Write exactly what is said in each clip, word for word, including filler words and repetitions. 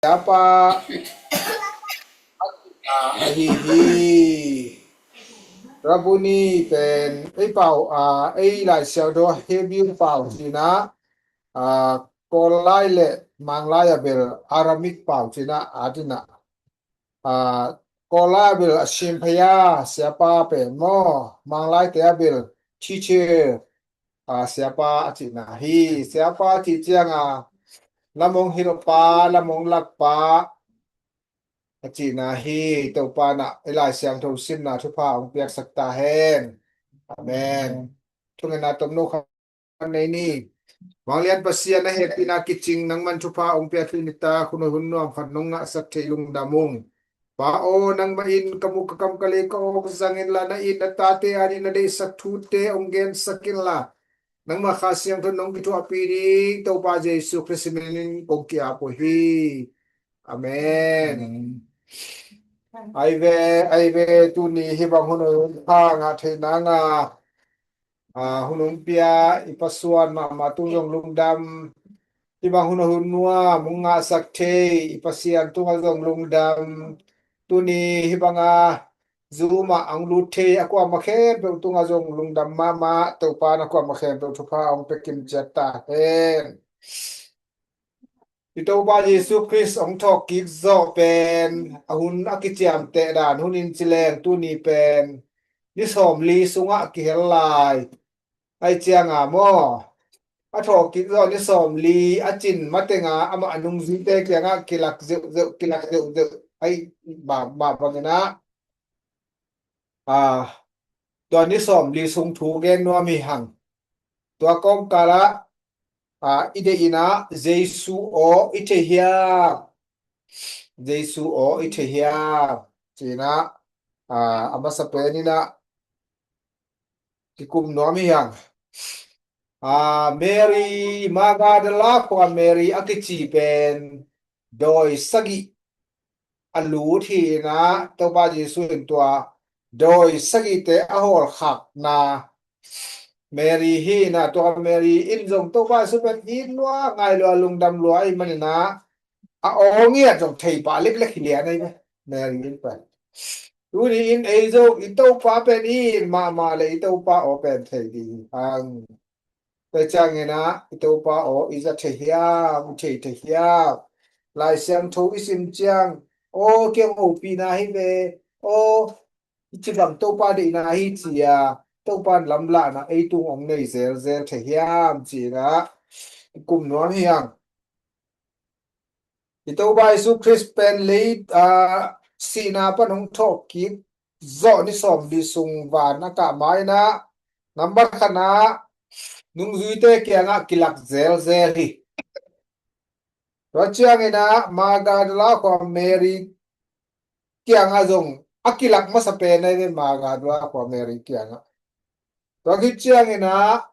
Siapa ahi hi. Rabboni pen ei pau a, ei Lai Siangtho Hebrew pau cihna, a, Kawl lai le Mang lai a bel Aramaic pau cihna a dina, a, Kawl lai a bel a Siamphaya, siapa pen maw, Mang lai te a bel teacher, a, siapa a cihna hi. Siapa a cih cianga lam hong hilhpa, lam hong lakpa a cihna hi. Topa na i Lai Siangtho simna thupha hong piaksak ta hen. Amen. Thungetna tomno khat nei ni. Vanglian Pasian, na hehpihna kicing, nangman thupha hong pia thei ni ta, hun hoi hun nuam khat nong ngahsak thei lungdam ung. Pa aw, nangmah in ka muk ka kam ka lei ka awk zang inla, na it na tate adingin na deihsak thute hong gensak inla, nangmah Kha Siangtho in nong kithuahpih ding Topa Jesu Khrist min in kong ki-ap uh hi. Amen. Amen. Ai ve, ai ve, tuni hih bang hun hoi hun pha ngah theih nanga, a, hun hong pia i Pasuan mahmah tung zong lungdam. Hih bang hun hoi hun nuam hong ngahsak thei i Pasian tungah zong lungdam. Tuni hih banga Zoom ah hong lut thei a kuamah khempeuh tungah zong lungdam mahmah. Topa na kuamah khempeuh thupha hong pia kim ciat ta hen. I Topa Jesu Khrist hong thawhkik zawh pen a hun a kiciamteh dan hun in ci leng tuni pen ni sawmli sungah kihel lai. Ai cianga maw, a thawhkik zawh ni sawmli a cin matenga amah a nungzuite kiangah kilak zeuhzeuh, kilak zeuhzeuh. Ai, mah, mah bangin ah, a, tua ni sawmli sung thu gen nuam hi hang. Tua kawmkalah, a, i deih in ah Jesu aw i thei hiam? Jesu aw i thei hiam? Ci-in ah, a, a masa pen in ah kikum nuam hi hang. A, Mary, Magdala khua Mary a kici pen dawi sagih a lut hi in ah, Topa Jesu in tua dawi sagihte a hawlkhakna Mary hi in ah, tua Mary in zong Topa Jesu pen it lua, ngai lua, lungdam lua ahih manin ah, a aw ngiat zong thei pah leklek hi lian ahi ve, Mary in pen. Tuni in ei zong i Topa pen it mahmah le i Topa aw pen thei ding hi hang. Tua ciangin ah i Topa aw i za thei hiam, i thei thei hiam? Lai Siangtho i sim ciang, aw, kei hong hopihna hi ve, aw, hih ci bang Topa deihna hi ci-a Topa in lamlahna ei tung hong nei zelzel thei hiam ci-in ah i kum nuam hi hang. I Topa Jesu Khrist pen lei, a, sihna pan hong thawhkik zawh ni sawmli sung van a kah ma-in ah, nambat khatna nungzuite kiangah kilak zelzel hi. Tua ciangin ah Magdala khua Mary kiangah zong a kilak masa pen ahi ve, Magdala khua Mary kiangah. Tua khit ciangin ah,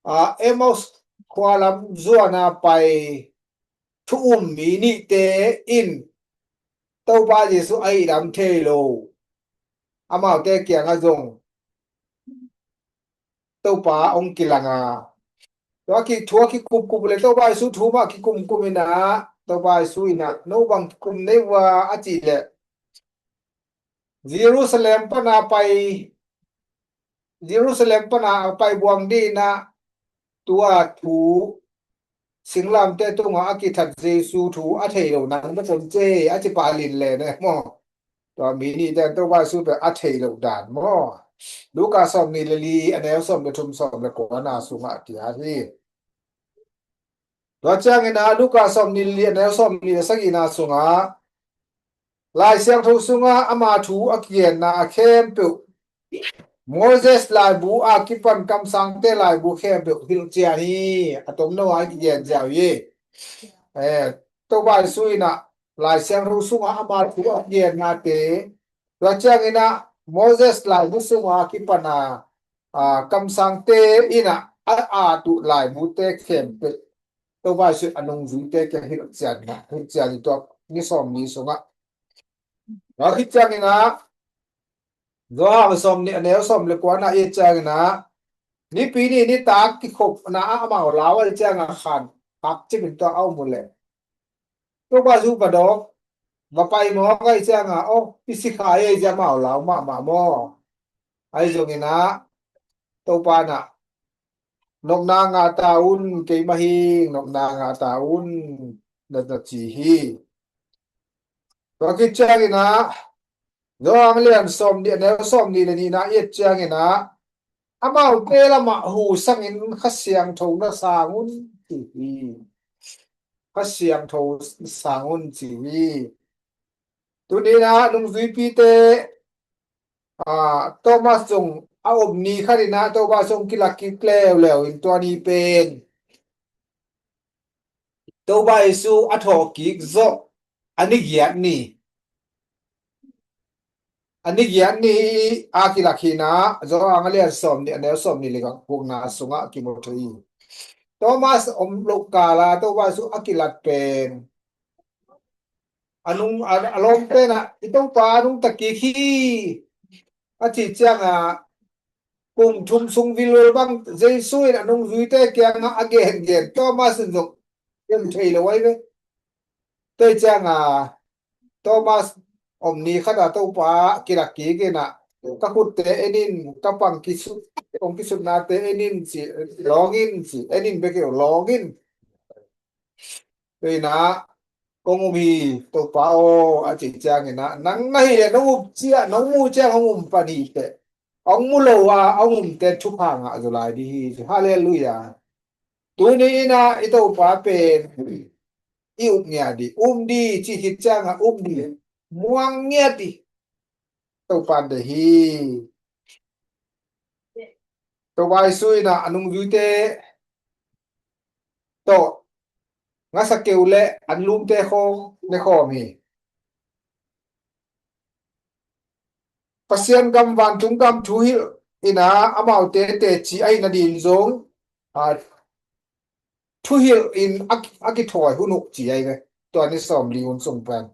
a, Emmaus khua lam zuan a pai thu um mi nihte in Topa Jesu a hihdam thei lo, amaute kiangah zong Topa hong kilang a, tua ki, thu a kikumkum le Topa Jesu thu mah kikumkum in ah, Topa Jesu in ah, no bang kikum nei uh a, a cih leh, Jerusalem pana pai, Jerusalem pana a pai buang ding in ah, tua thu singlamteh tungah a kithat Jesu thu a thei lo nang na pom cia a ci pah lin le ne maw. Tua mi nihte in Topa Jesu pen a thei lo dan maw. Luka sawmnih le li, a neu sawm le thum, sawm le kua na sungah a kiat hi. Tua ciangin ah Luka sawmnih le li, a neu sawmnih le sagihna sungah Lai Siangtho sungah ama thu a kigenna a khempeuh, Moses laibu a kipan kamsangte laibu khempeuh hilhcian hi. A tomno a kigen ziau hi. Eh, Topa Jesu in ah Lai Siangtho sungah ama thu a kigennate, tua ciangin ah Moses laibu sungah a kipan a, a, kamsangte in ah a at uh laibute khempeuh Topa Jesu in a nungzuite kiang hilhcian, hilhcian hi tua ni sawmli sungah. Tua khit ciangin ah Johan sawmnih, a neu sawm le kua na i et ciangin ah, Nipi ni nitak kikhopna ah amau lau ahih ciangin ah khan khak cimin tua a um uh leh, Topa Jesu va dawk, va pai mawk ahih ciangin, oh, i si kha ei ci-a amau lau mahmah maw? Ahi zongin ah, Topa in ah, nopna ngah ta un, keimah hi, nopna ngah ta un, na, na ci hi. Tua khit ciangin ah, Johan lian sawmnih, a neu sawmnih le nihna i et ciangin ah, amaute lamah hu sangin Kha Siangtho na sang un ci hi. Kha Siangtho sang un ci hi. Tuni in ah nungzuipite, ah, Thomas zong a om ni khat in ah Topa zong kilak kik leuleu in tua ni pen Topa Jesu a thawh kik zawh a ni giat ni. A ni giat ni a kilak hi in ah, Johan a lian sawmnih, a neu sawmnih le gukna sungah kimu thei hi. Thomas om loh kal ah Topa Jesu a kilak pen, a nung, a, a lawmte in ah, i Topa a nungta kik hi, a cih ciangin ah, kum thum sung vilvel bang Jesu in a nungzuite kiangah a gengen Thomas in zong gen thei lo ahi ve. Tua ciangin ah Thomas om ni khat ah Topa kilak kik in ah, ka khutte en in, ka pang kisut, kong kisutnate en in ci, lawng in ci, en in bek hi lo, lawng in. Tua in ah, kong um hi Topa aw, a cih ciangin ah, nang na hih leh nong up ciang, nong muh ciang hong um pan hi teh, hong mu lo a hong umte thupha ngah zaw lai ding hi ci. Halleluiah. Tuni in ah i Topa pen i up ngiat ding, um ding cih khit ciangin ah um ding, muang ngiat ding Topa in deih hi. Topa Jesu in ah a nungzuite tawh ngasa keu le anlumte khawng ne khawm hi. Pasian gam, vantung gam thuhilh in ah amaute teci ahih nading zong, a, thuhilh in a, a kithawi hun uh ci ahi ve. Tua ni sawmli hun sung pen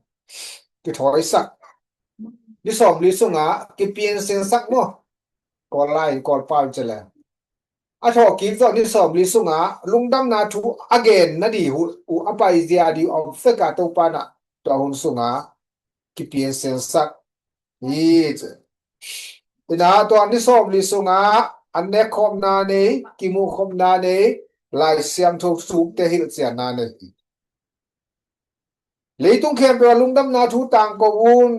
kithawisak, ni sawmli sungah kipinsinsak maw, Kawl lai in Kawl pau ci leh. A thawh kik zawh ni sawmli sungah lungdamna thu a gen nading uh, uh a paizia ding uh a om sek a, Topa in ah tua hun sungah kipinsinsak hi ci. In ah tua ni sawmli sungah an nekkhopna nei, kimuhkhopna nei, Lai Siangtho sukte hilhcianna nei hi. Leitung khempeuh ah lungdamna thu tangko un.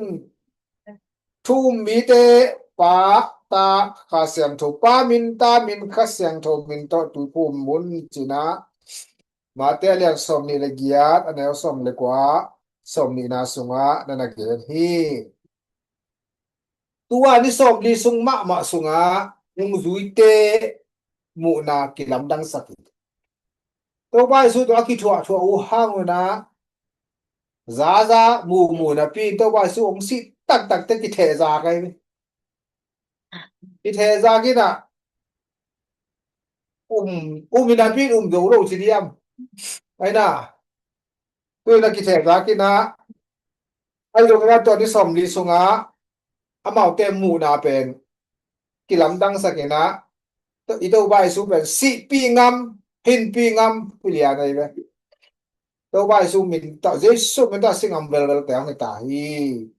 Thu um mite, Pa, Ta, Kha Siangtho, Pa min, Ta min, Kha Siangtho min tawh tuiphum un ci-in ah, Mate a lian sawmnih le giat, a neu sawm le kua, sawmnihna sungah na na gen hi. Tua ni sawmli sung mahmah sungah nungzuite muhna kilamdangsak hi. Topa Jesu tawh a kithuahthuah uh hang un ah, zaza mumu napi in Topa Jesu hong sih taktakte kithehzak ahi ve. Kithehzak in ah, um, um in napi in um zo lo ci diam. Ahi na, tu in ah kithehzak in ah, ahi zongin ah tua ni sawmli sungah amaute muhna pen kilamdangsak in ah, i Topa Jesu pen sihpih ngam, hinpih ngam, pilian ahi ve. Topa Jesu min tawh, Jesu min tawh si ngam velvelte hong hi ta hi.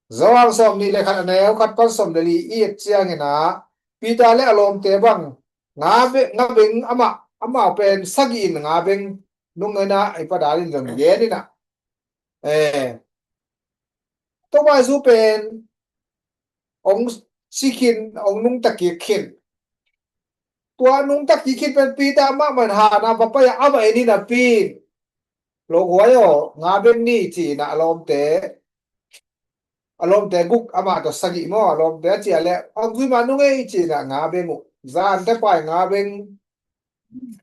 Johan sawmnih le khat, a neu khat pan sawm le li i et ciangin ah, Peter le a lawmte bang nga be-, nga beng amah, amah pen sagih in nga beng nung in ah, i Pa Dal in zong gen in ah. Eh, Topa Jesu pen hong si khin, hong nungta kik khin. Tua nungta kik khin pen Peter amah man han ah va pai a, amah en in napi in, lawmhuai aw, nga beng ni ci-in ah a lawmte, a lawmte guk, amah tawh sagih maw, a lawmte a ciah leh, a gui mah nung ei ci-in ah nga beng uh. Zante pai nga beng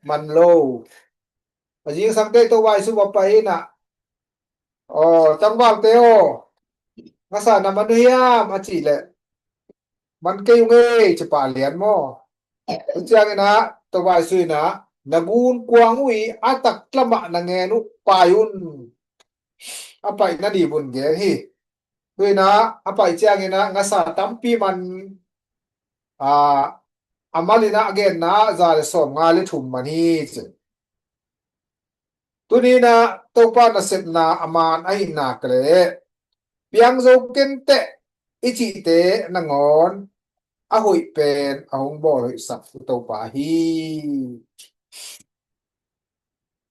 man lo. A zingsangte Topa Jesu va pai in ah, aw, tangvalte aw, ngasa na man uh hiam a cih leh, man kei ung ei ci pah lian maw. Tua ciangin ah Topa Jesu in ah, na gunkuang uh i a taklam ah na ngen uh pai un. A paih nading bun gen hi. Tu in ah a paih ciangin ah ngasa tampi man, a, a mal in ah a genna ah za le sawmnga le thum man hi ci. Tuni in ah Topa nasepna a man ahih nak leh piang zo kenteh i cihte nangawn a hoih pen a hong bawl hoihsak Topa hi.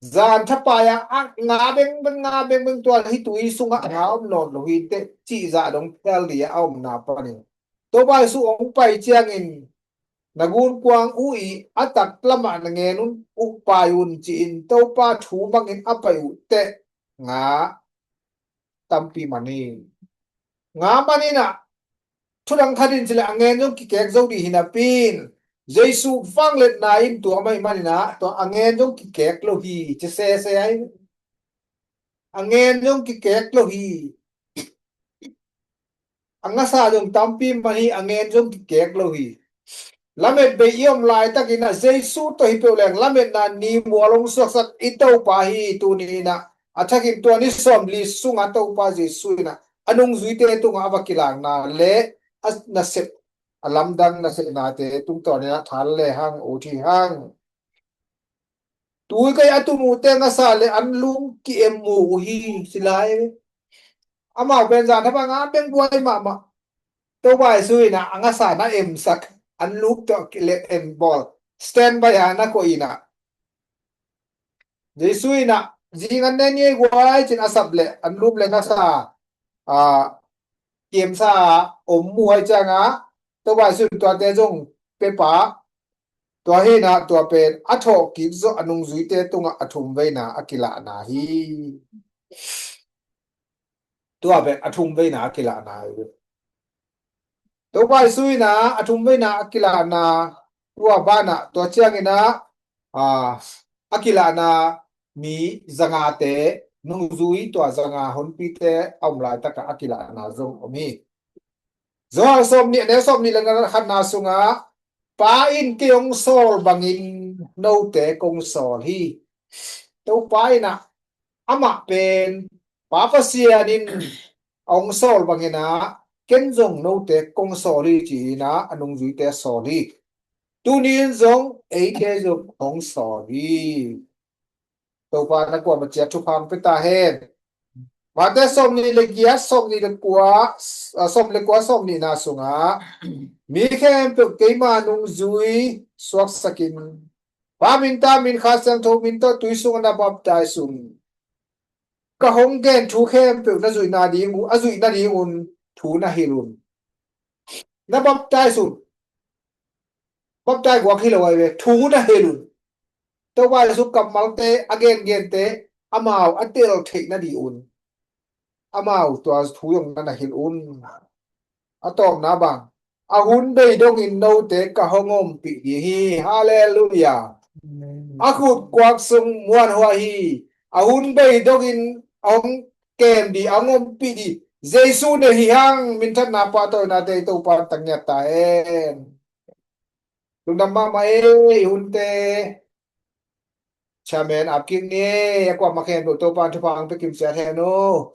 Zan thapai-a a nga bengbeng, nga bengbeng, tua hih tui sungah a nga om nawn lo hi teh cih zah dong phial dih a omna panin Topa Jesu hong pai ciangin na gunkuang uh i a taklamah na ngen un, uh pai un ci-in Topa thu bangin a pai uh teh nga tampi man hi. Nga man inah thudang khat in cileh a ngen zong kikek zo dih hi napi in Jesu vangliatna in tua amah ih man inah tua a ngen zong kikek lo hi ci sese ai. A ngen zong kikek lo hi. A ngasa zong tampi man hi, a ngen zong kikek lo hi. Lamet bei i om laitakin ah Jesu tawh hi peuh leng lametna ni mual hong suaksak i Topa hi. Tuni inah a thakin tua ni sawmli sungah Topa Jesu inah a nungzuite tungah a va kilakna le a nasep, a lamdang nasepnate tungtawn inah tha le hang, ut hi hang. Tui kai a tun uh teh ngasa le anlum ki-em mu uh hi ci lai. Amau pen zan thapai nga beng buai mahmah. Topa Jesu inah a ngasa na emsak, anlum tawh ki-em bawl, standby a na koih inah Jesu inah zingan ne ni ei guai cin a sap leh anlum le ngasa a ki-emsa om mu hai ciangah Topa Jesu in tuate zong pepa, tua hi inah tua pen a thawhkik zawh a nungzuite tungah a thumveina a kilahna hi. Tua pen a thumveina a kilahna hi. Topa Jesu inah a thumveina a kilahna tua banah tua ciang inah a, a kilahna mi zangate, nungzui tua zanga honpite a om laitakah a kilahna zong om hi. Johan sawmnih, a neu sawmnih le khatna sungah Pa in kei hong sawl bangin note kong sawl hi. Topa inah amah pen Pa Pasian in a hong sawl bangin ah ken zong note kong sawl hi ci inah a nungzuite sawl hi. Tuni in zong eite zong hong sawl hi. Topa na kuamah ciat thupha hong pia ta hen. Mate sawmnih le giat, sawmnih le kua, ah, sawm le kua, sawmnihna sungah mi khempeuh keima nungzui suaksakin Pa min, Ta min, Kha Siangtho min tawh tui sungah na baptize un. Ka hong gen thu khempeuh na zuihna ding uh, a zuihna dingun thu na hilh un. Na baptize un. Baptize guak hi lo ai ve, thu na hilh un. Topa Jesu kammalte, a gengente amau a tel theih nadih un amau tua thu zong na na hilh un. A tawpna bang, a hun bei dongin note ka hong ompih ding hi. Halleluiah. A khut kuak sung muanhuai hi. A hun bei dongin a hong kem dih, a hong ompih dih Jesu ne hi hang. Minthanna pahtawinate Topa tang ngiat ta hen. Lungdam mahmah ei, hunte. Chairman ap kik ni ei, a kuamah khempeuh Topa thupha hong pia kimsiat hen uh.